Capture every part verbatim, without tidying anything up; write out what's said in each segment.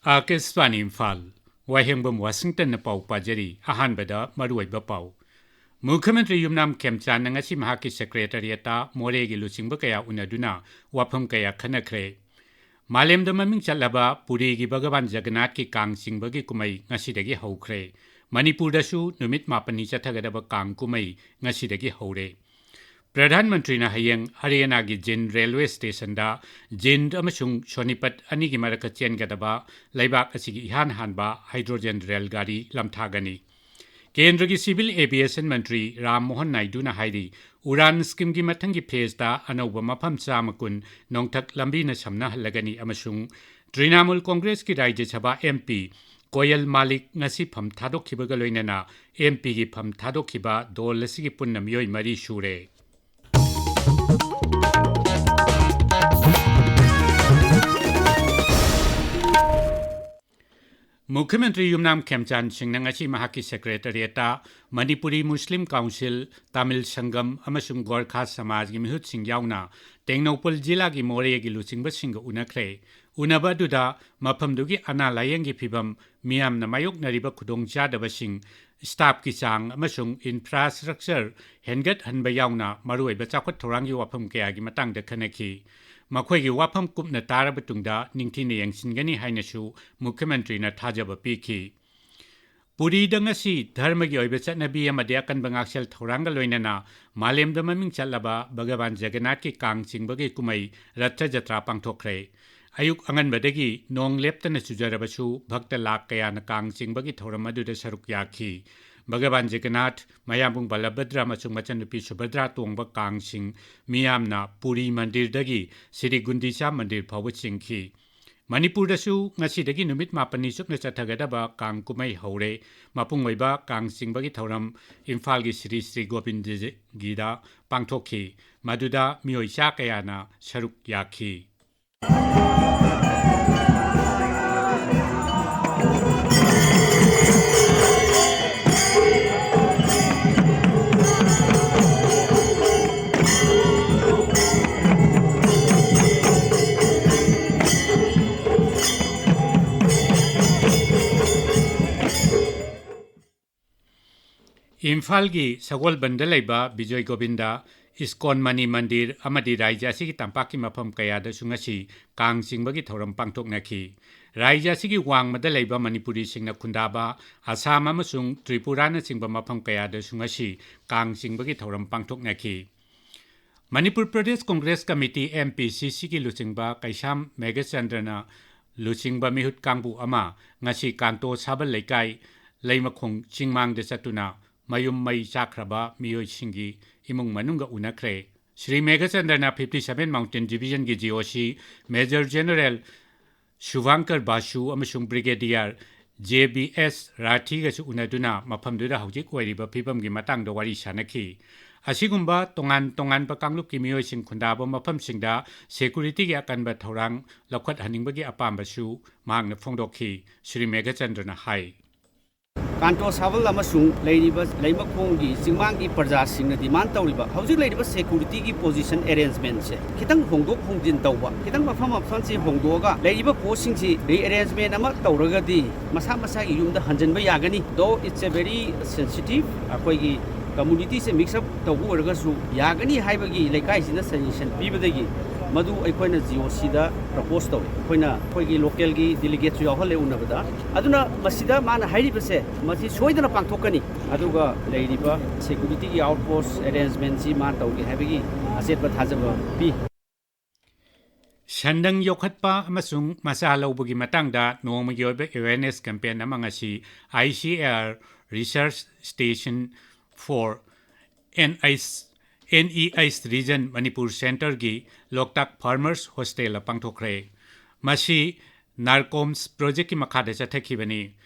ꯑꯥꯀꯥꯁꯕꯥꯅꯤ ꯏꯝꯐꯥꯜ, ꯋꯥꯍꯦꯡꯕꯝ ꯋꯥꯁꯤꯡꯇꯟꯅ ꯄꯥꯎ ꯄꯥꯖꯔꯤ꯫ ꯑꯍꯥꯟꯕꯗ ꯃꯔꯨꯑꯣꯏꯕ ꯄꯥꯎ꯫ ꯃꯨꯈ꯭ꯌ ꯃꯟꯇ꯭ꯔꯤ ꯌꯨꯝꯅꯥꯝ ꯈꯦꯝꯆꯥꯟꯅ ꯉꯁꯤ ꯃꯍꯥꯛꯀꯤ ꯁꯦꯀ꯭ꯔꯦꯇꯔꯤꯌꯦꯠꯇ ꯃꯣꯔꯦꯒꯤ ꯂꯨꯆꯤꯡꯕ ꯀꯌꯥ ꯎꯅꯗꯨꯅ ꯋꯥꯐꯝ ꯀꯌꯥ ꯈꯟꯅꯈ꯭ꯔꯦ꯫ ꯃꯥꯂꯦꯝꯗ ꯃꯃꯤꯡ ꯆꯠꯂꯕ ꯄꯨꯔꯤꯒꯤ ꯚꯒꯕꯥꯟ ꯖꯒꯟꯅꯥꯊꯀꯤ ꯀꯥꯡ ꯆꯤꯡꯕꯒꯤ ꯀꯨꯝꯍꯩ ꯉꯁꯤꯗꯒꯤ ꯍꯧꯈ꯭ꯔꯦ꯫ ꯃꯅꯤꯄꯨꯔꯗꯁꯨ ꯅꯨꯃꯤꯠ ꯃꯥꯄꯟꯅꯤ ꯆꯠꯊꯒꯗꯕ ꯀꯥꯡ ꯀꯨꯝꯍꯩ ꯉꯁꯤꯗꯒꯤ ꯍꯧꯔꯦ꯫ ꯄ꯭ꯔꯙꯥꯟ ꯃꯟꯇ꯭ꯔꯤꯅ ꯍꯌꯦꯡ ꯍꯔꯤꯌꯥꯅꯥꯒꯤ ꯖꯤꯟꯗ ꯔꯦꯜꯋꯦ ꯁ꯭ꯇꯦꯁꯟꯗ ꯖꯤꯟꯗ ꯑꯃꯁꯨꯡ ꯁꯣꯅꯤꯄꯠ ꯑꯅꯤꯒꯤ ꯃꯔꯛꯇ ꯆꯦꯟꯒꯗꯕ ꯂꯩꯕꯥꯛ ꯑꯁꯤꯒꯤ ꯏꯍꯥꯟ ꯍꯥꯟꯕ ꯍꯥꯏꯗ꯭ꯔꯣꯖꯦꯟ ꯔꯦꯜ ꯒꯥꯔꯤ ꯂꯝꯊꯥꯒꯅꯤ꯫ ꯀꯦꯟꯗ꯭ꯔꯒꯤ ꯁꯤꯚꯤꯜ ꯑꯦꯚꯤꯌꯦꯁꯟ ꯃꯟꯇ꯭ꯔꯤ ꯔꯥꯝ ꯃꯣꯍꯟ ꯅꯥꯏꯗꯨꯅ ꯍꯥꯏꯔꯤ, ꯎꯔꯥꯟ ꯁ꯭ꯀꯤꯝꯒꯤ ꯃꯊꯪꯒꯤ ꯐꯦꯖꯇ ꯑꯅꯧꯕ ꯃꯐꯝ ꯆꯥꯝꯃ ꯀꯨꯟ ꯅꯣꯡꯊꯛ ꯂꯝꯕꯤꯅ ꯁꯝꯅꯍꯜꯂꯒꯅꯤ ꯑꯃꯁꯨꯡ ꯇ꯭ꯔꯤꯅꯥꯃꯨꯜ ꯀꯣꯡꯒ꯭ꯔꯦꯁꯀꯤ ꯔꯥꯖ꯭ꯌ ꯁꯚꯥ ꯑꯦꯝ ꯄꯤ ꯀꯣꯌꯜ ꯃꯥꯂꯤꯛ ꯉꯁꯤ ꯐꯝ ꯊꯥꯗꯣꯛꯈꯤꯕꯒ ꯂꯣꯏꯅꯅ ꯑꯦꯝ ꯄꯤꯒꯤ ꯐꯝ ꯊꯥꯗꯣꯛꯈꯤꯕ ꯗꯣꯜ ꯑꯁꯤꯒꯤ ꯄꯨꯟꯅ ꯃꯤꯑꯣꯏ ꯃꯔꯤ ꯁꯨꯔꯦ꯫ ꯃꯨꯈ꯭ꯌ ꯃꯟꯇ꯭ꯔꯤ ꯌꯨꯝꯅꯥꯝ ꯈꯦꯝꯆꯥꯟ ꯁꯤꯡꯅ ꯉꯁꯤ ꯃꯍꯥꯛꯀꯤ ꯁꯦꯀ꯭ꯔꯦꯇꯔꯤꯌꯦꯠꯇ ꯃꯅꯤꯄꯨꯔꯤ ꯃꯨꯁꯂꯤꯝ ꯀꯥꯎꯟꯁꯤꯜ, ꯇꯥꯃꯤꯜ ꯁꯪꯒꯝ ꯑꯃꯁꯨꯡ ꯒꯣꯔꯈꯥ ꯁꯃꯥꯖꯒꯤ ꯃꯤꯍꯨꯠꯁꯤꯡ ꯌꯥꯎꯅ ꯇꯦꯡꯅꯧꯄꯜ ꯖꯤꯂꯥꯒꯤ ꯃꯣꯔꯦꯒꯤ ꯂꯨꯆꯤꯡꯕꯁꯤꯡꯒ ꯎꯅꯈ꯭ꯔꯦ꯫ ꯎꯅꯕ ꯑꯗꯨꯗ ꯃꯐꯝꯗꯨꯒꯤ ꯑꯅꯥ ꯂꯥꯌꯦꯡꯒꯤ ꯐꯤꯚꯝ, ꯃꯤꯌꯥꯝꯅ ꯃꯥꯌꯣꯛꯅꯔꯤꯕ ꯈꯨꯗꯣꯡꯆꯥꯗꯕꯁꯤꯡ, ꯁ꯭ꯇꯥꯐꯀꯤ ꯆꯥꯡ ꯑꯃꯁꯨꯡ ꯏꯟꯐ꯭ꯔꯥꯁ꯭ꯇ꯭ꯔꯛꯆꯔ ꯍꯦꯟꯒꯠꯍꯟꯕ ꯌꯥꯎꯅ ꯃꯔꯨꯑꯣꯏꯕ ꯆꯥꯎꯈꯠ ꯊꯧꯔꯥꯡꯒꯤ ꯋꯥꯐꯝ ꯀꯌꯥꯒꯤ ꯃꯇꯥꯡꯗ ꯈꯟꯅꯈꯤ꯫ ꯃꯈꯣꯏꯒꯤ ꯋꯥꯐꯝ ꯀꯨꯞꯅ ꯇꯥꯔꯕ ꯇꯨꯡꯗ ꯅꯤꯡꯊꯤꯅ ꯌꯦꯡꯁꯤꯟꯒꯅꯤ ꯍꯥꯏꯅꯁꯨ ꯃꯨꯈ꯭ꯌ ꯃꯟꯇ꯭ꯔꯤꯅ ꯊꯥꯖꯕ ꯄꯤꯈꯤ꯫ ꯄꯨꯔꯤꯗ ꯉꯁꯤ ꯙꯔꯃꯒꯤ ꯑꯣꯏꯕ ꯆꯠꯅꯕꯤ ꯑꯃꯗꯤ ꯑꯀꯟꯕ ꯉꯥꯛꯁꯦꯜ ꯊꯧꯔꯥꯡꯒ ꯂꯣꯏꯅꯅ ꯃꯥꯂꯦꯝꯗ ꯃꯃꯤꯡ ꯆꯠꯂꯕ ꯚꯒꯕꯥꯟ ꯖꯒꯟꯅꯥꯊꯀꯤ ꯀꯥꯡ ꯆꯤꯡꯕꯒꯤ ꯀꯨꯝꯍꯩ ꯔꯊ ꯖꯇ꯭ꯔꯥ ꯄꯥꯡꯊꯣꯛꯈ꯭ꯔꯦ꯫ ꯑꯌꯨꯛ ꯑꯉꯟꯕꯗꯒꯤ ꯅꯣꯡ ꯂꯦꯞꯇꯅ ꯆꯨꯖꯔꯕꯁꯨ, ꯚꯛꯇ ꯂꯥꯈ ꯀꯌꯥꯅ ꯀꯥꯡ ꯆꯤꯡꯕꯒꯤ ꯊꯧꯔꯝ ꯑꯗꯨꯗ ꯁꯔꯨꯛ ꯌꯥꯈꯤ꯫ ꯚꯒꯕꯥꯟ ꯖꯒꯟꯅꯥꯊ, ꯃꯌꯥꯝꯕꯨꯡ ꯕꯂꯚꯗ꯭ꯔ ꯑꯃꯁꯨꯡ ꯃꯆꯟꯅꯨꯄꯤ ꯁꯨꯚꯗ꯭ꯔꯥ ꯇꯣꯡꯕ ꯀꯥꯡꯁꯤꯡ ꯃꯤꯌꯥꯝꯅ ꯄꯨꯔꯤ ꯃꯟꯗꯤꯔꯗꯒꯤ ꯁ꯭ꯔꯤ ꯒꯨꯟꯗꯤꯆꯥ ꯃꯟꯗꯤꯔ ꯐꯥꯎꯕ ꯆꯤꯡꯈꯤ꯫ ꯃꯅꯤꯄꯨꯔꯗꯁꯨ ꯉꯁꯤꯗꯒꯤ ꯅꯨꯃꯤꯠ ꯃꯥꯄꯟꯅꯤ ꯆꯨꯞꯅ ꯆꯠꯊꯒꯗꯕ ꯀꯥꯡ ꯀꯨꯝꯍꯩ ꯍꯧꯔꯦ꯫ ꯃꯄꯨꯡ ꯑꯣꯏꯕ ꯀꯥꯡ ꯆꯤꯡꯕꯒꯤ ꯊꯧꯔꯝ ꯏꯝꯐꯥꯜꯒꯤ ꯁ꯭ꯔꯤ ꯁ꯭ꯔꯤ ꯒꯣꯕꯤꯟꯗꯖꯤꯒꯤꯗ ꯄꯥꯡꯊꯣꯛꯈꯤ꯫ ꯃꯗꯨꯗ ꯃꯤꯑꯣꯏ ꯆꯥ ꯀꯌꯥꯅ ꯁꯔꯨꯛ ꯌꯥꯈꯤ꯫ ꯏꯝꯐꯥꯜꯒꯤ ꯁꯒꯣꯜꯕꯟꯗ ꯂꯩꯕ ꯕꯤꯖꯣꯏ ꯒꯣꯕꯤꯟꯗ ꯏꯁꯀꯣꯟ ꯃꯅꯤ ꯃꯟꯗꯤꯔ ꯑꯃꯗꯤ ꯔꯥꯏꯖ꯭ꯌ ꯑꯁꯤꯒꯤ ꯇꯝꯄꯥꯛꯀꯤ ꯃꯐꯝ ꯀꯌꯥꯗꯁꯨ ꯉꯁꯤ ꯀꯥꯡ ꯆꯤꯡꯕꯒꯤ ꯊꯧꯔꯝ ꯄꯥꯡꯊꯣꯛꯅꯈꯤ꯫ ꯔꯥꯏꯖ꯭ꯌ ꯑꯁꯤꯒꯤ ꯋꯥꯡꯃꯗ ꯂꯩꯕ ꯃꯅꯤꯄꯨꯔꯤꯁꯤꯡꯅ ꯈꯨꯟꯗꯥꯕ ꯑꯁꯥꯝ ꯑꯃꯁꯨꯡ ꯇ꯭ꯔꯤꯄꯨꯔꯥꯅꯆꯤꯡꯕ ꯃꯐꯝ ꯀꯌꯥꯗꯁꯨ ꯉꯁꯤ ꯀꯥꯡ ꯆꯤꯡꯕꯒꯤ ꯊꯧꯔꯝ ꯄꯥꯡꯊꯣꯛꯅꯈꯤ꯫ Manipur Pradesh Congress committee, M P C C ꯒꯤ ꯂꯨꯆꯤꯡꯕ ꯀꯩꯁꯥꯝ ꯃꯦꯘꯆꯟꯗ꯭ꯔꯅ ꯂꯨꯆꯤꯡꯕ ꯃꯤꯍꯨꯠ ꯀꯥꯡꯕꯨ ꯑꯃ ꯉꯁꯤ ꯀꯥꯟꯇꯣ ꯁꯥꯕꯜ ꯂꯩꯀꯥꯏ ꯂꯩꯃꯈꯣꯡ ꯆꯤꯡꯃꯥꯡꯗ ꯆꯠꯇꯨꯅ ꯃꯌꯨꯝ ꯃꯩ ꯆꯥꯛꯈ꯭ꯔꯕ ꯃꯤꯑꯣꯏꯁꯤꯡꯒꯤ ꯏꯃꯨꯡ ꯃꯅꯨꯡꯒ ꯎꯅꯈ꯭ꯔꯦ꯫ Shri ꯃꯦꯘꯆꯟꯗ꯭ꯔꯅ fifty seven Mountain Division ꯒꯤ G O C Major General ꯁꯨꯚꯥꯡꯀꯔ ꯕꯥꯁꯨ ꯑꯃꯁꯨꯡ Brigadier J B S ꯔꯥꯊꯤꯒꯁꯨ ꯎꯅꯗꯨꯅ ꯃꯐꯝꯗꯨꯗ ꯍꯧꯖꯤꯛ ꯑꯣꯏꯔꯤꯕ ꯐꯤꯕꯝꯒꯤ ꯃꯇꯥꯡꯗ ꯋꯥꯔꯤ ꯁꯥꯅꯈꯤ꯫ ꯑꯁꯤꯒꯨꯝꯕ ꯇꯣꯉꯥꯟ ꯇꯣꯉꯥꯟꯕ ꯀꯥꯡꯂꯨꯞꯀꯤ ꯃꯤꯑꯣꯏꯁꯤꯡ ꯈꯨꯟꯗꯥꯕ ꯃꯐꯝꯁꯤꯡꯗ security ꯒꯤ ꯑꯀꯟꯕ ꯊꯧꯔꯥꯡ ꯂꯧꯈꯠꯍꯟꯅꯤꯡꯕꯒꯤ ꯑꯄꯥꯝꯕꯁꯨ ꯃꯍꯥꯛꯅ ꯐꯣꯡꯗꯣꯛꯈꯤ꯫ ꯁ꯭ꯔꯤ ꯃꯦꯘꯆꯟꯗ꯭ꯔꯅ ꯍꯥꯏ꯫ ꯀꯥꯟꯇꯣ ꯁꯥꯕꯜ ꯑꯃꯁꯨꯡ ꯂꯩꯔꯤꯕ ꯂꯩꯃꯈꯣꯡꯒꯤ ꯆꯤꯡꯃꯥꯡꯒꯤ ꯄ꯭ꯔꯖꯥꯁꯤꯡꯅ demand ꯇꯧꯔꯤꯕ ꯍꯧꯖꯤꯛ ꯂꯩꯔꯤꯕ security ꯒꯤ position arrangement ꯁꯦ ꯈꯤꯇꯪ ꯍꯣꯡꯗꯣꯛ ꯍꯣꯡꯖꯤꯟ ꯇꯧꯕ, ꯈꯤꯇꯪ ꯃꯐꯝ ꯃꯐꯝꯁꯤ ꯍꯣꯡꯗꯣꯛꯑꯒ ꯂꯩꯔꯤꯕ post ꯁꯤꯡꯁꯤ rearrangement ꯑꯃ ꯇꯧꯔꯒꯗꯤ ꯃꯁꯥ ꯃꯁꯥꯒꯤ ꯌꯨꯝꯗ ꯍꯟꯖꯤꯟꯕ ꯌꯥꯒꯅꯤ꯫ Though it's a very sensitive, ꯑꯩꯈꯣꯏꯒꯤ community ꯁꯦ mix up ꯇꯧꯕ ꯑꯣꯏꯔꯒꯁꯨ ꯌꯥꯒꯅꯤ ꯍꯥꯏꯕꯒꯤ ꯂꯩꯀꯥꯏꯁꯤꯅ suggestion ꯄꯤꯕꯗꯒꯤ ꯃꯗꯨ ꯑꯩꯈꯣꯏꯅ G O C ꯗ propose ꯇꯧꯏ꯫ ꯑꯩꯈꯣꯏꯅ ꯑꯩꯈꯣꯏꯒꯤ local ꯒꯤ delegate ꯁꯨ ꯌꯥꯎꯍꯜꯂꯦ ꯎꯅꯕꯗ꯫ ꯑꯗꯨꯅ ꯃꯁꯤꯗ ꯃꯥꯅ ꯍꯥꯏꯔꯤꯕꯁꯦ ꯃꯁꯤ ꯁꯣꯏꯗꯅ ꯄꯥꯡꯊꯣꯛꯀꯅꯤ꯫ ꯑꯗꯨꯒ ꯂꯩꯔꯤꯕ security ꯒꯤ outpost arrangement ꯁꯤ ꯃꯥ ꯇꯧꯒꯦ ꯍꯥꯏꯕꯒꯤ ꯑꯆꯦꯠꯄ ꯊꯥꯖꯕ ꯄꯤ꯫ ꯁꯟꯗꯪ ꯌꯣꯛꯈꯠꯄ ꯑꯃꯁꯨꯡ ꯃꯆꯥ ꯂꯧꯕꯒꯤ ꯃꯇꯥꯡꯗ ꯅꯣꯡꯃꯒꯤ ꯑꯣꯏꯕ awareness campaign ꯑꯃ ꯉꯁꯤ I C A R Research Station for N I S, N E I S Region Manipur Centre ꯒꯤ ꯂꯣꯛꯇꯥꯛ Farmers Hostel ꯗ ꯄꯥꯡꯊꯣꯛꯈ꯭ꯔꯦ꯫ ꯃꯁꯤ NARCOMS project ꯀꯤ ꯃꯈꯥꯗ ꯆꯠꯊꯈꯤꯕꯅꯤ꯫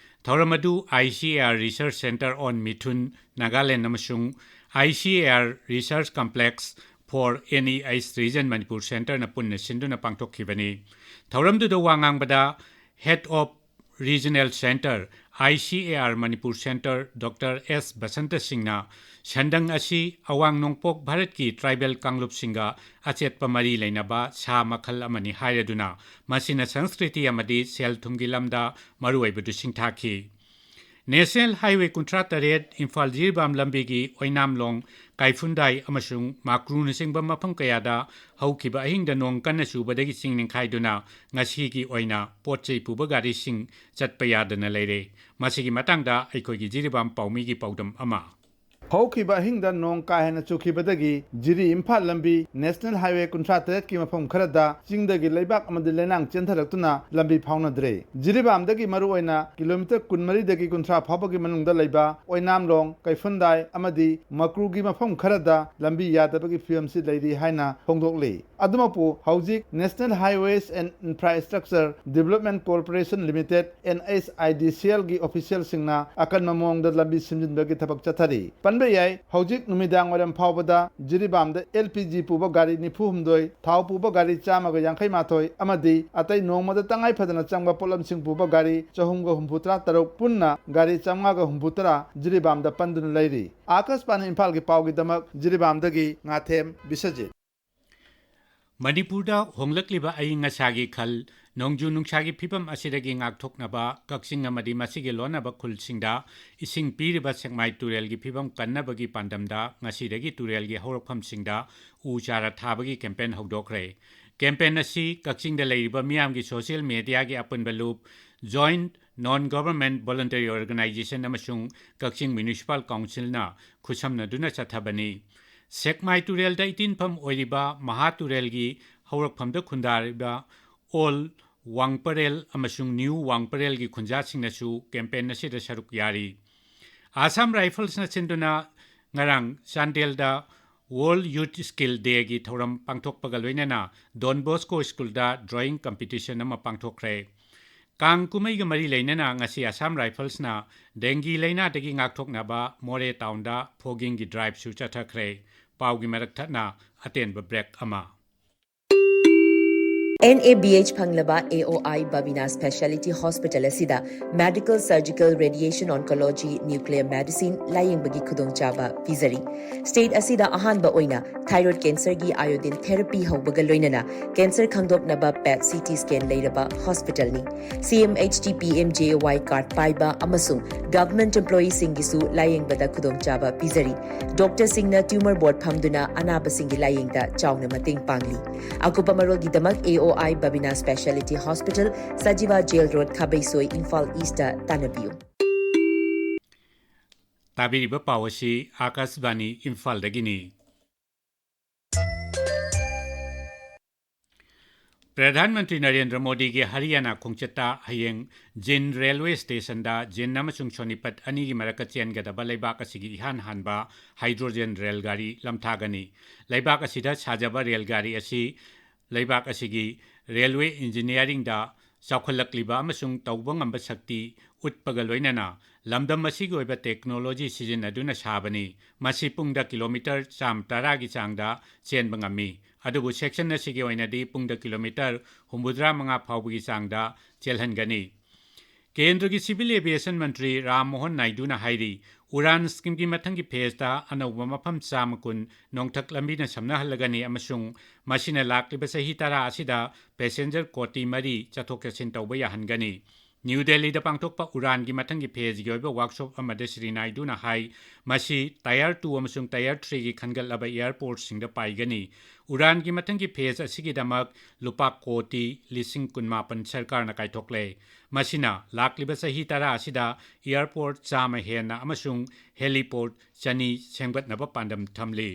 ꯊꯧꯔꯝ ꯑꯗꯨ I C A R Research Centre on Mithun, Nagaland ꯑꯃꯁꯨꯡ I C A R Research Complex for N E I S Region Manipur Centre ꯅ ꯄꯨꯟꯅ ꯁꯤꯟꯗꯨꯅ ꯄꯥꯡꯊꯣꯛꯈꯤꯕꯅꯤ꯫ ꯊꯧꯔꯝꯗꯨꯗ ꯋꯥ ꯉꯥꯡꯕꯗ Head of Regional Centre, I C A R Manipur Centre, Doctor S Basanta ꯁꯤꯡꯅ ꯁꯟꯗꯪ ꯑꯁꯤ ꯑꯋꯥꯡ ꯅꯣꯡꯄꯣꯛ ꯚꯥꯔꯠꯀꯤ tribal ꯀꯥꯡꯂꯨꯞꯁꯤꯡꯒ ꯑꯆꯦꯠꯄ ꯃꯔꯤ ꯂꯩꯅꯕ ꯁꯥ ꯃꯈꯜ ꯑꯃꯅꯤ ꯍꯥꯏꯔꯗꯨꯅ, ꯃꯁꯤꯅ ꯁꯪꯁꯀ꯭ꯔꯤꯇꯤ ꯑꯃꯗꯤ ꯁꯦꯜ ꯊꯨꯝꯒꯤ ꯂꯝꯗ ꯃꯔꯨꯑꯣꯏꯕꯗꯨ ꯁꯤꯡꯊꯥꯈꯤ꯫ ꯅꯦꯁꯅꯦꯜ ꯍꯥꯏꯋꯦ ꯀꯨꯟꯊ꯭ꯔꯥ ꯇꯔꯦꯠ ꯏꯝꯐꯥꯜ ꯖꯤꯔꯤꯕꯥꯝ ꯂꯝꯕꯤꯒꯤ ꯑꯣꯏꯅꯥꯝꯂꯣꯡ, ꯀꯥꯏꯐꯨꯟꯗꯥꯏ ꯑꯃꯁꯨꯡ ꯃꯥꯀ꯭ꯔꯨꯅꯆꯤꯡꯕ ꯃꯐꯝ ꯀꯌꯥꯗ ꯍꯧꯈꯤꯕ ꯑꯍꯤꯡꯗ ꯅꯣꯡ ꯀꯟꯅ ꯆꯨꯕꯗꯒꯤ ꯆꯤꯡ ꯅꯤꯡꯈꯥꯏꯗꯨꯅ ꯉꯁꯤꯒꯤ ꯑꯣꯏꯅ ꯄꯣꯠ ꯆꯩ ꯄꯨꯕ ꯒꯥꯔꯤꯁꯤꯡ ꯆꯠꯄ ꯌꯥꯗꯅ ꯂꯩꯔꯦ꯫ ꯃꯁꯤꯒꯤ ꯃꯇꯥꯡꯗ ꯑꯩꯈꯣꯏꯒꯤ ꯖꯤꯔꯤꯕꯥꯝ ꯄꯥꯎꯃꯤꯒꯤ ꯄꯥꯎꯗꯝ ꯑꯃ꯫ ꯍꯧꯈꯤꯕ ꯑꯍꯤꯡꯗ ꯅꯣꯡ ꯀꯥ ꯍꯦꯟꯅ ꯆꯨꯈꯤꯕꯗꯒꯤ ꯖꯤꯔꯤ ꯏꯝꯐꯥꯜ ꯂꯝꯕꯤ ꯅꯦꯁꯅꯦꯜ ꯍꯥꯏꯋꯦ ꯀꯨꯟꯊ꯭ꯔꯥ ꯇꯔꯦꯠꯀꯤ ꯃꯐꯝ ꯈꯔꯗ ꯆꯤꯡꯗꯒꯤ ꯂꯩꯕꯥꯛ ꯑꯃꯗꯤ ꯂꯩꯅꯥꯡ ꯆꯦꯟꯊꯔꯛꯇꯨꯅ ꯂꯝꯕꯤ ꯐꯥꯎꯅꯗ꯭ꯔꯦ꯫ ꯖꯤꯔꯤꯕꯥꯝꯗꯒꯤ ꯃꯔꯨꯑꯣꯏꯅ ꯀꯤꯂꯣꯃꯤꯇꯔ ꯀꯨꯟꯃꯔꯤꯗꯒꯤ ꯀꯨꯟꯊ꯭ꯔꯥ ꯐꯥꯎꯕꯒꯤ ꯃꯅꯨꯡꯗ ꯂꯩꯕ ꯑꯣꯏꯅꯥꯝꯂꯣꯡ, ꯀꯩꯐꯨꯟꯗꯥꯏ ꯑꯃꯗꯤ ꯃꯀ꯭ꯔꯨꯒꯤ ꯃꯐꯝ ꯈꯔꯗ ꯂꯝꯕꯤ ꯌꯥꯗꯕꯒꯤ ꯐꯤꯕꯝꯁꯤ ꯂꯩꯔꯤ ꯍꯥꯏꯅ ꯐꯣꯡꯗꯣꯛꯂꯤ꯫ ꯑꯗꯨꯃꯛꯄꯨ ꯍꯧꯖꯤꯛ National Highways and Infrastructure Development Corporation Limited, NHIDCL ꯒꯤ official ꯁꯤꯡꯅ ꯑꯀꯟꯕ ꯃꯑꯣꯡꯗ ꯂꯝꯕꯤ ꯁꯦꯝꯖꯤꯟꯕꯒꯤ ꯊꯕꯛ ꯆꯠꯊꯔꯤ꯫ ꯄꯟꯕ ꯌꯥꯏ, ꯍꯧꯖꯤꯛ ꯅꯨꯃꯤꯗꯥꯡ ꯋꯥꯏꯔꯝ ꯐꯥꯎꯕꯗ ꯖꯤꯔꯤꯕꯥꯝꯗ LPG ꯄꯨꯕ ꯒꯥꯔꯤ ꯅꯤꯐꯨ ꯍꯨꯝꯗꯣꯏ, ꯊꯥꯎ ꯄꯨꯕ ꯒꯥꯔꯤ ꯆꯥꯝꯃꯒ ꯌꯥꯡꯈꯩ ꯃꯥꯊꯣꯏ ꯑꯃꯗꯤ ꯑꯇꯩ ꯅꯣꯡꯃꯗ ꯇꯉꯥꯏ ꯐꯗꯅ ꯆꯪꯕ ꯄꯣꯠꯂꯝꯁꯤꯡ ꯄꯨꯕ ꯒꯥꯔꯤ ꯆꯍꯨꯝꯒ ꯍꯨꯝꯐꯨ ꯇꯔꯥ ꯇꯔꯨꯛ, ꯄꯨꯟꯅ ꯒꯥꯔꯤ ꯆꯥꯝꯃꯉꯥꯒ ꯍꯨꯝꯐꯨ ꯇꯔꯥ ꯖꯤꯔꯤꯕꯥꯝꯗ ꯄꯟꯗꯨꯅ ꯂꯩꯔꯤ꯫ ꯑꯥꯀꯥꯁꯕꯥꯅꯤ ꯏꯝꯐꯥꯜꯒꯤ ꯄꯥꯎꯒꯤꯗꯃꯛ ꯖꯤꯔꯤꯕꯥꯝꯗꯒꯤ ꯉꯥꯊꯦꯝ ꯕꯤꯁ꯭ꯋꯖꯤꯠ꯫ ꯃꯅꯤꯄꯨꯔꯗ ꯍꯣꯡꯂꯛꯂꯤꯕ ꯑꯏꯪ ꯑꯁꯥꯒꯤ ꯈꯜ, ꯅꯣꯡꯖꯨ ꯅꯨꯡꯁꯥꯒꯤ ꯐꯤꯕꯝ ꯑꯁꯤꯗꯒꯤ ꯉꯥꯛꯊꯣꯛꯅꯕ ꯀꯛꯆꯤꯡ ꯑꯃꯗꯤ ꯃꯁꯤꯒꯤ ꯂꯣꯟꯅꯕ ꯈꯨꯜꯁꯤꯡꯗ ꯏꯁꯤꯡ ꯄꯤꯔꯤꯕ ꯁꯦꯛꯃꯥꯏ ꯇꯨꯔꯦꯜꯒꯤ ꯐꯤꯕꯝ ꯀꯟꯅꯕꯒꯤ ꯄꯥꯟꯗꯝꯗ ꯉꯁꯤꯗꯒꯤ ꯇꯨꯔꯦꯜꯒꯤ ꯍꯧꯔꯛꯐꯝꯁꯤꯡꯗ ꯎ ꯆꯥꯔꯥ ꯊꯥꯕꯒꯤ campaign ꯍꯧꯗꯣꯛꯈ꯭ꯔꯦ꯫ Campaign ꯑꯁꯤ ꯀꯛꯆꯤꯡꯗ ꯂꯩꯔꯤꯕ ꯃꯤꯌꯥꯝꯒꯤ social media ꯒꯤ ꯑꯄꯨꯟꯕ ꯂꯨꯞ Joint Non Government Voluntary Organization ꯑꯃꯁꯨꯡ ꯀꯛꯆꯤꯡ Municipal Council ꯅ ꯈꯨꯠꯁꯝꯅꯗꯨꯅ ꯆꯠꯊꯕꯅꯤ꯫ ꯁꯦꯛꯃꯥꯏ ꯇꯨꯔꯦꯜꯗ ꯏꯇꯤꯟꯐꯝ ꯑꯣꯏꯔꯤꯕ ꯃꯍꯥ ꯇꯨꯔꯦꯜꯒꯤ ꯍꯧꯔꯛꯐꯝꯗ ꯈꯨꯟꯗꯥꯔꯤꯕ Old ꯋꯥꯡꯄꯔꯦꯜ ꯑꯃꯁꯨꯡ New ꯋꯥꯡꯄꯔꯦꯜꯒꯤ ꯈꯨꯟꯖꯥꯁꯤꯡꯅꯁꯨ campaign ꯑꯁꯤꯗ ꯁꯔꯨꯛ ꯌꯥꯔꯤ꯫ Assam Rifles ꯅ ꯁꯤꯟꯗꯨꯅ ꯉꯔꯥꯡ ꯆꯥꯟꯗꯦꯜꯗ World Youth Skill Day ꯒꯤ ꯊꯧꯔꯝ ꯄꯥꯡꯊꯣꯛꯄꯒ ꯂꯣꯏꯅꯅ Don Bosco School ꯗ drawing competition ꯑꯃ ꯄꯥꯡꯊꯣꯛꯈ꯭ꯔꯦ꯫ ꯀꯥꯡ ꯀꯨꯝꯍꯩꯒ ꯃꯔꯤ ꯂꯩꯅꯅ ꯉꯁꯤ Assam Rifles ꯅ dengue ꯂꯩꯅꯥꯗꯒꯤ ꯉꯥꯛꯊꯣꯛꯅꯕ ꯃꯣꯔꯦ town ꯗ fogging ꯒꯤ drive ꯁꯨ ꯆꯠꯊꯈ꯭ꯔꯦ꯫ ꯄꯥꯎꯒꯤ ꯃꯔꯛ ꯊꯠꯅ ꯑꯇꯦꯟꯕ break ꯑꯃ꯫ NABH ꯐꯪꯂꯕ AOI Babina Speciality Hospital ꯑꯁꯤꯗ Medical, Surgical, Radiation Oncology, Nuclear Medicine ꯂꯥꯌꯦꯡꯕꯒꯤ ꯈꯨꯗꯣꯡꯆꯥꯕ ꯄꯤꯖꯔꯤ꯫ State ꯑꯁꯤꯗ ꯑꯍꯥꯟꯕ ꯑꯣꯏꯅ thyroid cancerꯒꯤ iodine therapy ꯍꯧꯕꯒ ꯂꯣꯏꯅꯅ cancer ꯈꯪꯗꯣꯛꯅꯕ PET CT scan ꯂꯩꯔꯕ hospitalꯅꯤ꯫ CMHT PMJAY card ꯄꯥꯏꯕ ꯑꯃꯁꯨꯡ government employeeꯁꯤꯡꯒꯤꯁꯨ ꯂꯥꯌꯦꯡꯕꯗ ꯈꯨꯗꯣꯡꯆꯥꯕ ꯄꯤꯖꯔꯤ꯫ Doctorꯁꯤꯡꯅ tumor board ꯐꯝꯗꯨꯅ ꯑꯅꯥꯕꯁꯤꯡꯒꯤ ꯂꯥꯌꯦꯡꯗ ꯆꯥꯎꯅ ꯃꯇꯦꯡ ꯄꯥꯡꯂꯤ꯫ ꯑꯀꯨꯞꯄ ꯃꯔꯣꯜꯒꯤꯗꯃꯛ AOI Babina Speciality Hospital, Sajiwa Jail Road, ꯈꯥꯕꯩꯁꯣꯏ, Imphal Eastꯇ ꯇꯥꯟꯅꯕꯤꯌꯨ꯫ ꯇꯥꯕꯤꯔꯤꯕ ꯄꯥꯎ ꯑꯁꯤ ꯑꯥꯀꯥꯁꯕꯥꯅꯤ ꯏꯝꯐꯥꯜꯗꯒꯤꯅꯤ꯫ ꯄ꯭ꯔꯙꯥꯟ ꯃꯟꯇ꯭ꯔꯤ ꯅꯔꯦꯟꯗ꯭ꯔ ꯃꯣꯗꯤꯒꯤ ꯍꯔꯤꯌꯥꯅꯥ ꯈꯣꯡꯆꯠꯇ ꯍꯌꯦꯡ ꯖꯤꯟꯗ ꯔꯦꯜꯋꯦ ꯁ꯭ꯇꯦꯁꯟꯗ ꯖꯤꯟꯗ ꯑꯃꯁꯨꯡ ꯁꯣꯅꯤꯄꯠ ꯑꯅꯤꯒꯤ ꯃꯔꯛꯇ ꯆꯦꯟꯒꯗꯕ ꯂꯩꯕꯥꯛ ꯑꯁꯤꯒꯤ ꯏꯍꯥꯟ ꯍꯥꯟꯕ hydrogen ꯔꯦꯜꯒꯥꯔꯤ ꯂꯝꯊꯥꯒꯅꯤ꯫ ꯂꯩꯕꯥꯛ ꯑꯁꯤꯗ ꯁꯥꯖꯕ ꯔꯦꯜꯒꯥꯔꯤ ꯑꯁꯤ ꯂꯩꯕꯥꯛ ꯑꯁꯤꯒꯤ ꯔꯦꯜꯋꯦ ꯏꯟꯖꯤꯅꯤꯌꯥꯔꯤꯡꯗ ꯆꯥꯎꯈꯠꯂꯛꯂꯤꯕ ꯑꯃꯁꯨꯡ ꯇꯧꯕ ꯉꯝꯕ ꯁꯛꯇꯤ ꯎꯠꯄꯒ ꯂꯣꯏꯅꯅ ꯂꯝꯗꯝ ꯑꯁꯤꯒꯤ ꯑꯣꯏꯕ technology ꯁꯤꯖꯤꯟꯅꯗꯨꯅ ꯁꯥꯕꯅꯤ꯫ ꯃꯁꯤ ꯄꯨꯡꯗ ꯀꯤꯂꯣꯃꯤꯇꯔ ꯆꯥꯝꯃ ꯇꯔꯥꯒꯤ ꯆꯥꯡꯗ ꯆꯦꯟꯕ ꯉꯝꯃꯤ, ꯑꯗꯨꯕꯨ section ꯑꯁꯤꯒꯤ ꯑꯣꯏꯅꯗꯤ ꯄꯨꯡꯗ ꯀꯤꯂꯣꯃꯤꯇꯔ ꯍꯨꯝꯐꯨꯇꯔꯥ ꯃꯉꯥ ꯐꯥꯎꯕꯒꯤ ꯆꯥꯡꯗ ꯆꯦꯜꯍꯟꯒꯅꯤ꯫ ꯀꯦꯟꯗ꯭ꯔꯒꯤ civil aviation ꯃꯟꯇ꯭ꯔꯤ ꯔꯥꯝ ꯃꯣꯍꯟ ꯅꯥꯏꯗꯨꯅ ꯍꯥꯏꯔꯤ, ꯎꯔꯥꯟ schemeꯒꯤ ꯃꯊꯪꯒꯤ phaseꯇ ꯑꯅꯧꯕ ꯃꯐꯝ ꯆꯥꯝꯃ ꯀꯨꯟ ꯅꯣꯡꯊꯛ ꯂꯝꯕꯤꯅ ꯁꯝꯅꯍꯜꯂꯒꯅꯤ ꯑꯃꯁꯨꯡ ꯃꯁꯤꯅ ꯂꯥꯛꯂꯤꯕ ꯆꯍꯤ ꯇꯔꯥ ꯑꯁꯤꯗ passenger ꯀꯣꯇꯤ ꯃꯔꯤ ꯆꯠꯊꯣꯛ ꯆꯠꯁꯤꯟ ꯇꯧꯕ ꯌꯥꯍꯟꯒꯅꯤ꯫ ꯅ꯭ꯌꯨ ꯗꯦꯜꯂꯤꯗ ꯄꯥꯡꯊꯣꯛꯄ ꯎꯔꯥꯟꯒꯤ ꯃꯊꯪꯒꯤ phaseꯒꯤ ꯑꯣꯏꯕ workshop ꯑꯃꯗ ꯁ꯭ꯔꯤ ꯅꯥꯏꯗꯨꯅ ꯍꯥꯏ, ꯃꯁꯤ tier two ꯑꯃꯁꯨꯡ tier threeꯒꯤ ꯈꯟꯒꯠꯂꯕ airportꯁꯤꯡꯗ ꯄꯥꯏꯒꯅꯤ꯫ ꯎꯔꯥꯟꯒꯤ ꯃꯊꯪꯒꯤ phase ꯑꯁꯤꯒꯤꯗꯃꯛ ꯂꯨꯄꯥ ꯀꯣꯇꯤ ꯂꯤꯁꯤꯡ ꯀꯨꯟꯃꯥꯄꯟ ꯁꯔꯀꯥꯔꯅ ꯀꯥꯏꯊꯣꯛꯂꯦ꯫ ꯃꯁꯤꯅ ꯂꯥꯛꯂꯤꯕ ꯆꯍꯤ ꯇꯔꯥ ꯑꯁꯤꯗ airport ꯆꯥꯝꯃ ꯍꯦꯟꯅ ꯑꯃꯁꯨꯡ heliport ꯆꯅꯤ ꯁꯦꯝꯒꯠꯅꯕ ꯄꯥꯟꯗꯝ ꯊꯝꯂꯤ꯫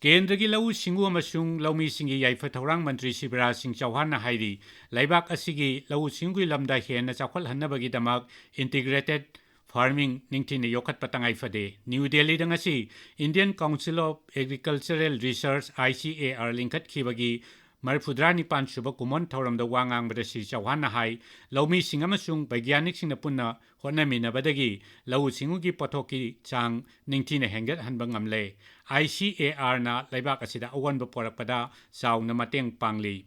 ꯀꯦꯟꯗ꯭ꯔꯒꯤ ꯂꯧꯎ ꯁꯤꯡꯎ ꯑꯃꯁꯨꯡ ꯂꯧꯃꯤꯁꯤꯡꯒꯤ ꯌꯥꯏꯐ ꯊꯧꯔꯥꯡ ꯃꯟꯇ꯭ꯔꯤ ꯁꯤꯕꯔꯥꯖ ꯁꯤꯡ ꯆꯧꯍꯥꯟꯅ ꯍꯥꯏꯔꯤ, ꯂꯩꯕꯥꯛ ꯑꯁꯤꯒꯤ ꯂꯧꯎ ꯁꯤꯡꯎꯒꯤ ꯂꯝꯗ ꯍꯦꯟꯅ ꯆꯥꯎꯈꯠꯍꯟꯅꯕꯒꯤꯗꯃꯛ integrated farming ꯅꯤꯡꯊꯤꯅ ꯌꯣꯛꯈꯠꯄ ꯇꯉꯥꯏ ꯐꯗꯦ꯫ ꯅ꯭ꯌꯨ ꯗꯦꯜꯂꯤꯗ ꯉꯁꯤ Indian Council of Agricultural Research, ICAR, ꯂꯤꯡꯈꯠꯈꯤꯕꯒꯤ ꯃꯔꯤꯐꯨꯇꯔꯥ ꯅꯤꯄꯥꯟ ꯁꯨꯕ ꯀꯨꯝꯑꯣꯟ ꯊꯧꯔꯝꯗ ꯋꯥ ꯉꯥꯡꯕꯗ ꯁ꯭ꯔꯤ ꯆꯧꯍꯥꯟꯅ ꯍꯥꯏ, ꯂꯧꯃꯤꯁꯤꯡ ꯑꯃꯁꯨꯡ ꯕꯩꯒ꯭ꯌꯥꯅꯤꯛꯁꯤꯡꯅ ꯄꯨꯟꯅ ꯍꯣꯠꯅꯃꯤꯟꯅꯕꯗꯒꯤ ꯂꯧꯎ ꯁꯤꯡꯎꯒꯤ ꯄꯣꯠꯊꯣꯛꯀꯤ ꯆꯥꯡ ꯅꯤꯡꯊꯤꯅ ꯍꯦꯟꯒꯠꯍꯟꯕ ꯉꯝꯂꯦ꯫ ICARꯅ ꯂꯩꯕꯥꯛ ꯑꯁꯤꯗ ꯑꯑꯣꯟꯕ ꯄꯨꯔꯛꯄꯗ ꯆꯥꯎꯅ ꯃꯇꯦꯡ ꯄꯥꯡꯂꯤ꯫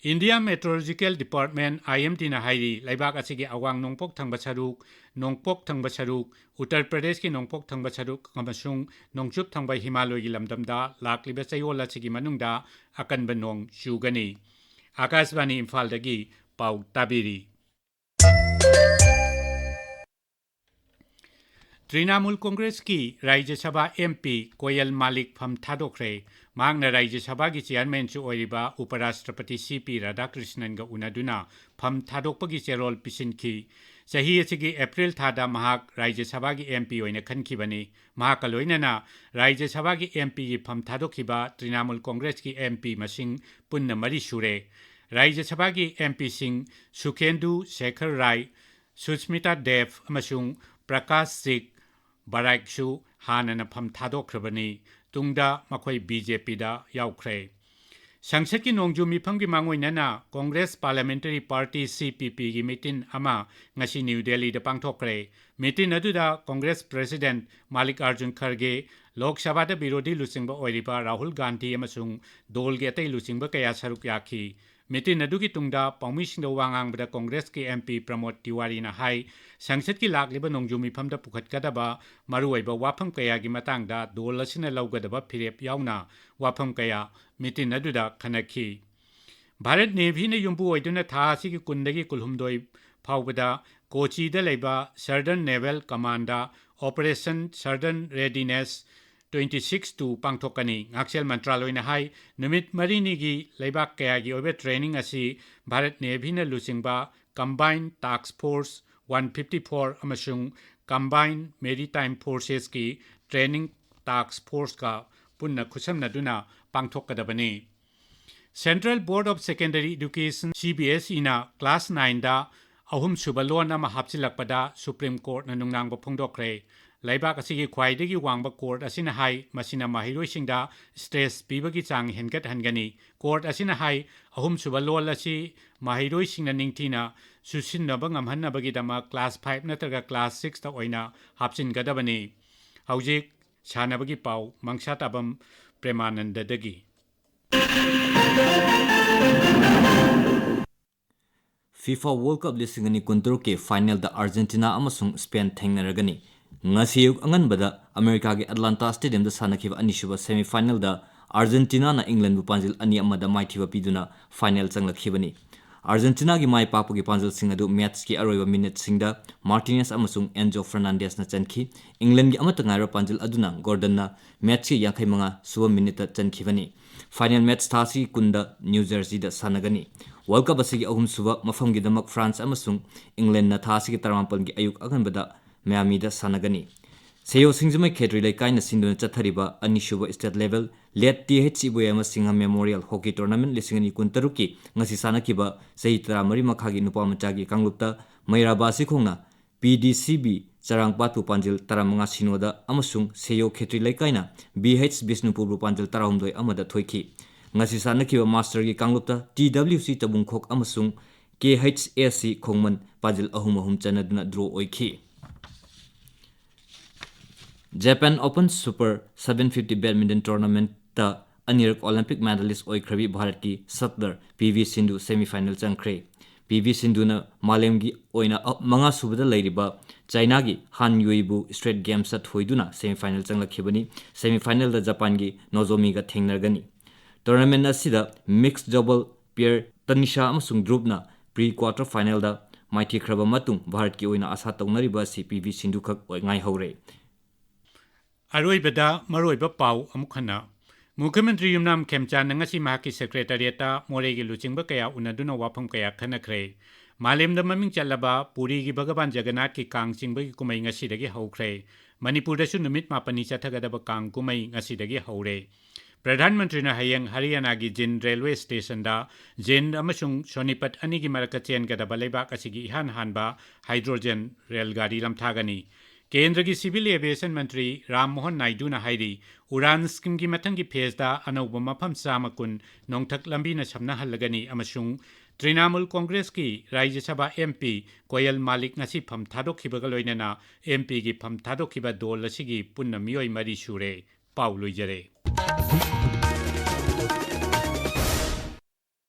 India Meteorological Department, I M Dꯅ ꯍꯥꯏꯔꯤ, ꯂꯩꯕꯥꯛ ꯑꯁꯤꯒꯤ ꯑꯋꯥꯡ ꯅꯣꯡꯄꯣꯛ ꯊꯪꯕ ꯁꯔꯨꯛ, ꯅꯣꯡꯄꯣꯛ ꯊꯪꯕ ꯁꯔꯨꯛ, ꯎꯠꯇꯔ ꯄ꯭ꯔꯗꯦꯁꯀꯤ ꯅꯣꯡꯄꯣꯛ ꯊꯪꯕ ꯁꯔꯨꯛ ꯑꯃꯁꯨꯡ ꯅꯣꯡꯆꯨꯞ ꯊꯪꯕ ꯍꯤꯃꯥꯂꯣꯏꯒꯤ ꯂꯝꯗꯝꯗ ꯂꯥꯛꯂꯤꯕ ꯆꯌꯣꯜ ꯑꯁꯤꯒꯤ ꯃꯅꯨꯡꯗ ꯑꯀꯟꯕ ꯅꯣꯡ ꯆꯨꯒꯅꯤ꯫ ꯑꯥꯀꯥꯁꯕꯥꯅꯤ ꯏꯝꯐꯥꯜꯗꯒꯤ ꯄꯥꯎ ꯇꯥꯕꯤꯔꯤ꯫ ꯇ꯭ꯔꯤꯅꯥꯃꯨꯜ ꯀꯣꯡꯒ꯭ꯔꯦꯁꯀꯤ ꯔꯥꯖ꯭ꯌ ꯁꯚꯥ M P ꯀꯣꯌꯜ ꯃꯥꯂꯤꯛ ꯐꯝ ꯊꯥꯗꯣꯛꯈ꯭ꯔꯦ꯫ ꯃꯍꯥꯛꯅ ꯔꯥꯖ꯭ꯌ ꯁꯚꯥꯒꯤ ꯆꯤꯌꯥꯔꯃꯦꯟꯁꯨ ꯑꯣꯏꯔꯤꯕ ꯎꯄꯔꯥꯁꯇ꯭ꯔꯄꯇꯤ C P ꯔꯥꯙꯥꯀ꯭ꯔꯤꯁꯅꯟꯒ ꯎꯅꯗꯨꯅ ꯐꯝ ꯊꯥꯗꯣꯛꯄꯒꯤ ꯆꯦꯔꯣꯜ ꯄꯤꯁꯤꯟꯈꯤ꯫ ꯆꯍꯤ ꯑꯁꯤꯒꯤ ꯑꯦꯄ꯭ꯔꯤꯜ ꯊꯥꯗ ꯃꯍꯥꯛ ꯔꯥꯖ꯭ꯌ ꯁꯚꯥꯒꯤ M P ꯑꯣꯏꯅ ꯈꯟꯈꯤꯕꯅꯤ꯫ ꯃꯍꯥꯛꯀ ꯂꯣꯏꯅꯅ ꯔꯥꯖ꯭ꯌ ꯁꯚꯥꯒꯤ M Pꯒꯤ ꯐꯝ ꯊꯥꯗꯣꯛꯈꯤꯕ ꯇ꯭ꯔꯤꯅꯥꯃꯨꯜ ꯀꯣꯡꯒ꯭ꯔꯦꯁꯀꯤ M P ꯃꯁꯤꯡ ꯄꯨꯟꯅ ꯃꯔꯤ ꯁꯨꯔꯦ꯫ ꯔꯥꯖ꯭ꯌ ꯁꯚꯥꯒꯤ M Pꯁꯤꯡ ꯁꯨꯈꯦꯟꯗꯨ ꯁꯦꯈꯔ ꯔꯥꯏ, ꯁꯨꯁꯃꯤꯇꯥ ꯗꯦꯕ ꯑꯃꯁꯨꯡ ꯄ꯭ꯔꯀꯥꯁ ꯁꯤꯛ ꯕꯔꯥꯏꯛꯁꯨ ꯍꯥꯟꯅꯅ ꯐꯝ ꯊꯥꯗꯣꯛꯈ꯭ꯔꯕꯅꯤ꯫ ꯇꯨꯡꯗ ꯃꯈꯣꯏ B J Pꯗ ꯌꯥꯎꯈ꯭ꯔꯦ꯫ ꯁꯪꯁꯠꯀꯤ ꯅꯣꯡꯖꯨ ꯃꯤꯐꯝꯒꯤ ꯃꯥꯡꯑꯣꯏꯅꯅ Congress parliamentary party, C P Pꯒꯤ ꯃꯤꯇꯤꯟ ꯑꯃ ꯉꯁꯤ ꯅ꯭ꯌꯨ ꯗꯦꯜꯂꯤꯗ ꯄꯥꯡꯊꯣꯛꯈ꯭ꯔꯦ꯫ ꯃꯤꯇꯤꯟ ꯑꯗꯨꯗ ꯀꯣꯡꯒ꯭ꯔꯦꯁ ꯄ꯭ꯔꯦꯁꯤꯗꯦꯟꯠ ꯃꯥꯂꯤꯛ ꯑꯥꯔꯖꯨꯟ ꯈꯔꯒꯦ, ꯂꯣꯛ ꯁꯚꯥꯗ ꯕꯤꯔꯣꯙꯤ ꯂꯨꯆꯤꯡꯕ ꯑꯣꯏꯔꯤꯕ ꯔꯥꯍꯨꯜ ꯒꯥꯟꯙꯤ ꯑꯃꯁꯨꯡ ꯗꯣꯜꯒꯤ ꯑꯇꯩ ꯂꯨꯆꯤꯡꯕ ꯀꯌꯥ ꯁꯔꯨꯛ ꯌꯥꯈꯤ꯫ ꯃꯤꯇꯤꯟ ꯑꯗꯨꯒꯤ ꯇꯨꯡꯗ ꯄꯥꯎꯃꯤꯁꯤꯡꯗ ꯋꯥ ꯉꯥꯡꯕꯗ ꯀꯣꯡꯒ꯭ꯔꯦꯁꯀꯤ M P ꯄ꯭ꯔꯃꯣꯗ ꯇꯤꯋꯥꯔꯤꯅ ꯍꯥꯏ, ꯁꯪꯁꯠꯀꯤ ꯂꯥꯛꯂꯤꯕ ꯅꯣꯡꯖꯨ ꯃꯤꯐꯝꯗ ꯄꯨꯈꯠꯀꯗꯕ ꯃꯔꯨꯑꯣꯏꯕ ꯋꯥꯐꯝ ꯀꯌꯥꯒꯤ ꯃꯇꯥꯡꯗ ꯗꯣꯜ ꯑꯁꯤꯅ ꯂꯧꯒꯗꯕ ꯐꯤꯔꯦꯞ ꯌꯥꯎꯅ ꯋꯥꯐꯝ ꯀꯌꯥ ꯃꯤꯇꯤꯟ ꯑꯗꯨꯗ ꯈꯟꯅꯈꯤ꯫ ꯚꯥꯔꯠ ꯅꯦꯚꯤꯅ ꯌꯨꯝꯕꯨ ꯑꯣꯏꯗꯨꯅ ꯊꯥ ꯑꯁꯤꯒꯤ ꯀꯨꯟꯗꯒꯤ ꯀꯨꯟꯍꯨꯝꯗꯣꯏ ꯐꯥꯎꯕꯗ ꯀꯣꯆꯤꯗ ꯂꯩꯕ Southern Naval Commandꯗ Operation Southern Readiness twenty six two ꯄꯥꯡꯊꯣꯛꯀꯅꯤ꯫ ꯉꯥꯛꯁꯦꯜ ꯃꯟꯇ꯭ꯔꯥꯂꯣꯏꯅ ꯍꯥꯏ, ꯅꯨꯃꯤꯠ ꯃꯔꯤꯅꯤꯒꯤ ꯂꯩꯕꯥꯛ ꯀꯌꯥꯒꯤ ꯑꯣꯏꯕ ꯇ꯭ꯔꯦꯅꯤꯡ ꯑꯁꯤ ꯚꯥꯔꯠ ꯅꯦꯚꯤꯅ ꯂꯨꯆꯤꯡꯕ Combined Task Force one fifty four ꯑꯃꯁꯨꯡ Combined Maritime Forcesꯀꯤ Training Task Forceꯀ ꯄꯨꯟꯅ ꯈꯨꯠꯁꯝꯅꯗꯨꯅ ꯄꯥꯡꯊꯣꯛꯀꯗꯕꯅꯤ꯫ Central Board of Secondary Education, C B S Eꯅ class nineꯗ ꯑꯍꯨꯝꯁꯨꯕ ꯂꯣꯟ ꯑꯃ ꯍꯥꯞꯆꯤꯜꯂꯛꯄꯗ Supreme Courtꯅ ꯅꯨꯡꯅꯥꯡꯕ ꯐꯣꯡꯗꯣꯛꯈ꯭ꯔꯦ꯫ ꯂꯩꯕꯥꯛ ꯑꯁꯤꯒꯤ ꯈ꯭ꯋꯥꯏꯗꯒꯤ ꯋꯥꯡꯕ court ꯑꯁꯤꯅ ꯍꯥꯏ, ꯃꯁꯤꯅ ꯃꯍꯩꯔꯣꯏꯁꯤꯡꯗ stress ꯄꯤꯕꯒꯤ ꯆꯥꯡ ꯍꯦꯟꯒꯠꯍꯟꯒꯅꯤ꯫ Court ꯑꯁꯤꯅ ꯍꯥꯏ, ꯑꯍꯨꯝꯁꯨꯕ ꯂꯣꯜ ꯑꯁꯤ ꯃꯍꯩꯔꯣꯏꯁꯤꯡꯅ ꯅꯤꯡꯊꯤꯅ ꯆꯨꯁꯤꯟꯅꯕ ꯉꯝꯍꯟꯅꯕꯒꯤꯗꯃꯛ class five ꯅꯠꯇ꯭ꯔꯒ class sixꯇ ꯑꯣꯏꯅ ꯍꯥꯞꯆꯤꯟꯒꯗꯕꯅꯤ꯫ ꯍꯧꯖꯤꯛ ꯁꯥꯟꯅꯕꯒꯤ ꯄꯥꯎ, ꯃꯪꯁꯥꯇꯥꯕꯝ ꯄ꯭ꯔꯦꯃꯥꯅꯟꯗꯗꯒꯤ꯫ FIFA World Cup ꯂꯤꯁꯤꯡ ꯑꯅꯤ ꯀꯨꯟꯇꯔꯨꯛꯀꯤ finalꯗ Argentina ꯑꯃꯁꯨꯡ Spain ꯊꯦꯡꯅꯔꯒꯅꯤ꯫ ꯉꯁꯤ ꯑꯌꯨꯛ ꯑꯉꯟꯕꯗ ꯑꯃꯦꯔꯤꯀꯥꯒꯤ Atlanta Stadiumꯗ ꯁꯥꯟꯅꯈꯤꯕ ꯑꯅꯤꯁꯨꯕ semifinalꯗ Argentinaꯅ Englandꯕꯨ ꯄꯥꯟꯖꯤꯜ ꯑꯅꯤ ꯑꯃꯗ ꯃꯥꯏꯊꯤꯕ ꯄꯤꯗꯨꯅ final ꯆꯪꯂꯛꯈꯤꯕꯅꯤ꯫ Argentinaꯒꯤ ꯃꯥꯏ ꯄꯥꯛꯄꯒꯤ ꯄꯥꯟꯖꯤꯜꯁꯤꯡ ꯑꯗꯨ matchꯀꯤ ꯑꯔꯣꯏꯕ minuteꯁꯤꯡꯗ Martinez ꯑꯃꯁꯨꯡ Enzo Fernandezꯅ ꯆꯟꯈꯤ꯫ Englandꯒꯤ ꯑꯃꯠꯇ ꯉꯥꯏꯔꯕ ꯄꯥꯟꯖꯤꯜ ꯑꯗꯨꯅ Gordonꯅ matchꯀꯤ ꯌꯥꯡꯈꯩ ꯃꯉꯥ ꯁꯨꯕ minuteꯇ ꯆꯟꯈꯤꯕꯅꯤ꯫ Final match ꯊꯥꯁꯤꯒꯤ ꯀꯨꯟꯗ New Jerseyꯗ ꯁꯥꯟꯅꯒꯅꯤ꯫ World Cup ꯑꯁꯤꯒꯤ ꯑꯍꯨꯝꯁꯨꯕ ꯃꯐꯝꯒꯤꯗꯃꯛ France ꯑꯃꯁꯨꯡ Englandꯅ ꯊꯥꯁꯤꯒꯤ ꯇꯔꯥꯃꯥꯄꯜꯒꯤ ꯑꯌꯨꯛ ꯑꯉꯟꯕꯗ Miamiꯗ ꯁꯥꯟꯅꯒꯅꯤ꯫ ꯁꯦꯌꯣ ꯁꯤꯡꯖꯃꯩ ꯈꯦꯇ꯭ꯔꯤ ꯂꯩꯀꯥꯏꯅ ꯁꯤꯟꯗꯨꯅ ꯆꯠꯊꯔꯤꯕ ꯑꯅꯤꯁꯨꯕ state level Late T H ꯏꯕꯣꯌꯥꯏꯃ ꯁꯤꯡꯍ Memorial Hockey Tournament ꯂꯤꯁꯤꯡ ꯑꯅꯤ ꯀꯨꯟꯇꯔꯨꯛꯀꯤ ꯉꯁꯤ ꯁꯥꯟꯅꯈꯤꯕ ꯆꯍꯤ ꯇꯔꯥꯃꯔꯤ ꯃꯈꯥꯒꯤ ꯅꯨꯄꯥ ꯃꯆꯥꯒꯤ ꯀꯥꯡꯂꯨꯞꯇ ꯃꯩꯔꯥꯕ ꯁꯤꯈꯣꯡꯅ P D C B ꯆꯔꯥꯡꯄꯥꯠꯄꯨ ꯄꯥꯟꯖꯤꯜ ꯇꯔꯥꯃꯉꯥ ꯁꯤꯅꯣꯗ ꯑꯃꯁꯨꯡ ꯁꯦꯌꯣ ꯈꯦꯇ꯭ꯔꯤ ꯂꯩꯀꯥꯏꯅ B H ꯕꯤꯁꯅꯨꯄꯨꯔꯕꯨ ꯄꯥꯟꯖꯤꯜ ꯇꯔꯥꯍꯨꯝꯗꯣꯏ ꯑꯃꯗ ꯊꯣꯏꯈꯤ꯫ ꯉꯁꯤ ꯁꯥꯟꯅꯈꯤꯕ masterꯒꯤ ꯀꯥꯡꯂꯨꯞꯇ T W C ꯆꯕꯨꯡꯈꯣꯛ ꯑꯃꯁꯨꯡ K H A C ꯈꯣꯡꯃꯟ ꯄꯥꯟꯖꯤꯜ ꯑꯍꯨꯝ ꯑꯍꯨꯝ ꯆꯟꯅꯗꯨꯅ draw ꯑꯣꯏꯈꯤ꯫ Japan Open Super seven fifty Badminton Tournamentꯇ ꯑꯅꯤꯔꯛ Olympic medalist ꯑꯣꯏꯈ꯭ꯔꯕꯤ ꯚꯥꯔꯠꯀꯤ shuttler P V Sindhu semifinal ꯆꯪꯈ꯭ꯔꯦ꯫ P V Sindhuꯅ ꯃꯥꯂꯦꯝꯒꯤ ꯑꯣꯏꯅ ꯑ-, ꯃꯉꯥꯁꯨꯕꯗ ꯂꯩꯔꯤꯕ ꯆꯥꯏꯅꯥꯒꯤ Han Yuiꯕꯨ Straight Gamesꯇ ꯊꯣꯏꯗꯨꯅ semifinal ꯆꯪꯂꯛꯈꯤꯕꯅꯤ꯫ Semifinalꯗ ꯖꯄꯥꯟꯒꯤ ꯅꯣꯖꯣꯃꯤꯒ ꯊꯦꯡꯅꯔꯒꯅꯤ꯫ Tournament ꯑꯁꯤꯗ mixed double pair ꯇꯅꯤꯁꯥ ꯑꯃꯁꯨꯡ ꯙ꯭ꯔꯨꯞꯅ pre quarter finalꯗ ꯃꯥꯏꯊꯤꯈ꯭ꯔꯕ ꯃꯇꯨꯡ ꯚꯥꯔꯠꯀꯤ ꯑꯣꯏꯅ ꯑꯥꯁꯥ ꯇꯧꯅꯔꯤꯕ ꯑꯁꯤ P V Sindhu ꯈꯛ ꯑꯣꯏ-, ꯉꯥꯏꯍꯧꯔꯦ꯫ ꯑꯔꯣꯏꯕꯗ ꯃꯔꯨꯑꯣꯏꯕ ꯄꯥꯎ ꯑꯃꯨꯛ ꯍꯟꯅ꯫ ꯃꯨꯈ꯭ꯌꯃꯟꯇ꯭ꯔꯤ ꯌꯨꯝꯅꯥꯝ ꯈꯦꯝꯆꯥꯟꯅ ꯉꯁꯤ ꯃꯍꯥꯛꯀꯤ secretariatꯇ ꯃꯣꯔꯦꯒꯤ ꯂꯨꯆꯤꯡꯕ ꯀꯌꯥ ꯎꯅꯗꯨꯅ ꯋꯥꯐꯝ ꯀꯌꯥ ꯈꯟꯅꯈ꯭ꯔꯦ꯫ ꯃꯥꯂꯦꯝꯗ ꯃꯃꯤꯡ ꯆꯠꯂꯕ ꯄꯨꯔꯤꯒꯤ ꯚꯒꯕꯥꯟ ꯖꯒꯟꯅꯥꯊꯀꯤ ꯀꯥꯡ ꯆꯤꯡꯕꯒꯤ ꯀꯨꯝꯍꯩ ꯉꯁꯤꯗꯒꯤ ꯍꯧꯈ꯭ꯔꯦ꯫ ꯃꯅꯤꯄꯨꯔꯗꯁꯨ ꯅꯨꯃꯤꯠ ꯃꯥꯄꯟꯅꯤ ꯆꯠꯊꯒꯗꯕ ꯀꯥꯡ ꯀꯨꯝꯍꯩ ꯉꯁꯤꯗꯒꯤ ꯍꯧꯔꯦ꯫ ꯄ꯭ꯔꯙꯥꯟ ꯃꯟꯇ꯭ꯔꯤꯅ ꯍꯌꯦꯡ ꯍꯔꯤꯌꯥꯅꯥꯒꯤ ꯖꯤꯟꯗ railway stationꯗ ꯖꯤꯟꯗ ꯑꯃꯁꯨꯡ ꯁꯣꯅꯤꯄꯠ ꯑꯅꯤꯒꯤ ꯃꯔꯛꯇ ꯆꯦꯟꯒꯗꯕ ꯂꯩꯕꯥꯛ ꯑꯁꯤꯒꯤ ꯏꯍꯥꯟ ꯍꯥꯟꯕ hydrogen ꯔꯦꯜ ꯒꯥꯔꯤ ꯂꯝꯊꯥꯒꯅꯤ꯫ ꯀꯦꯟꯗ꯭ꯔꯒꯤ civil aviation ꯃꯟꯇ꯭ꯔꯤ ꯔꯥꯝ ꯃꯣꯍꯟ ꯅꯥꯏꯗꯨꯅ ꯍꯥꯏꯔꯤ, ꯎꯔꯥꯟ schemeꯒꯤ ꯃꯊꯪꯒꯤ phaseꯗ ꯑꯅꯧꯕ ꯃꯐꯝ ꯆꯥꯝꯃ ꯀꯨꯟ ꯅꯣꯡꯊꯛ ꯂꯝꯕꯤꯅ ꯁꯝꯅꯍꯜꯂꯒꯅꯤ ꯑꯃꯁꯨꯡ ꯇ꯭ꯔꯤꯅꯥꯃꯨꯜ ꯀꯣꯡꯒ꯭ꯔꯦꯁꯀꯤ ꯔꯥꯖ꯭ꯌ ꯁꯚꯥ M P ꯀꯣꯌꯜ ꯃꯥꯂꯤꯛ ꯉꯁꯤ ꯐꯝ ꯊꯥꯗꯣꯛꯈꯤꯕꯒ ꯂꯣꯏꯅꯅ M Pꯒꯤ ꯐꯝ ꯊꯥꯗꯣꯛꯈꯤꯕ ꯗꯣꯜ ꯑꯁꯤꯒꯤ ꯄꯨꯟꯅ ꯃꯤꯑꯣꯏ ꯃꯔꯤ ꯁꯨꯔꯦ꯫ ꯄꯥꯎ ꯂꯣꯏꯖꯔꯦ꯫